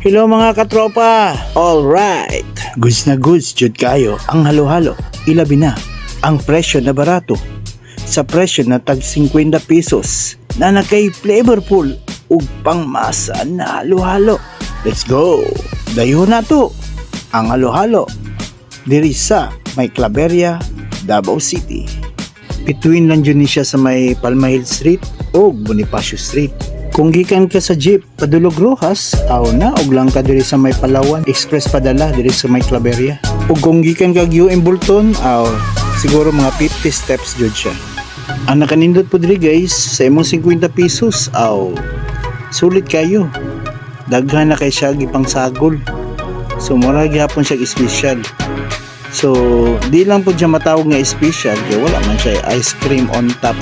Hello, mga katropa! Alright! Goods na goods jud kayo ang halo-halo. Ilabi na ang presyo na barato. Sa presyo na tag 50 pesos na nakay flavorful ug pangmasa na halo-halo. Let's go! Dayon na to ang halo-halo diri sa may Claveria, Davao City. Between lang jud ni siya sa may Palma Hill Street o Bonifacio Street. Kung gikan ka sa jeep padulog Roxas, aw na og lang ka diri sa may Palawan Express padala diri sa may Claveria. Ug kung gikan ka UM Bulton, aw siguro mga 50 steps jud siya. Ang nakanindot po diri, guys, sa imong 50 pesos, aw sulit kayo. Daghan na kay siya gipangsagol. So mura gihapon siya special. So di lang po siya matawag nga special kay wala man siya ice cream on top.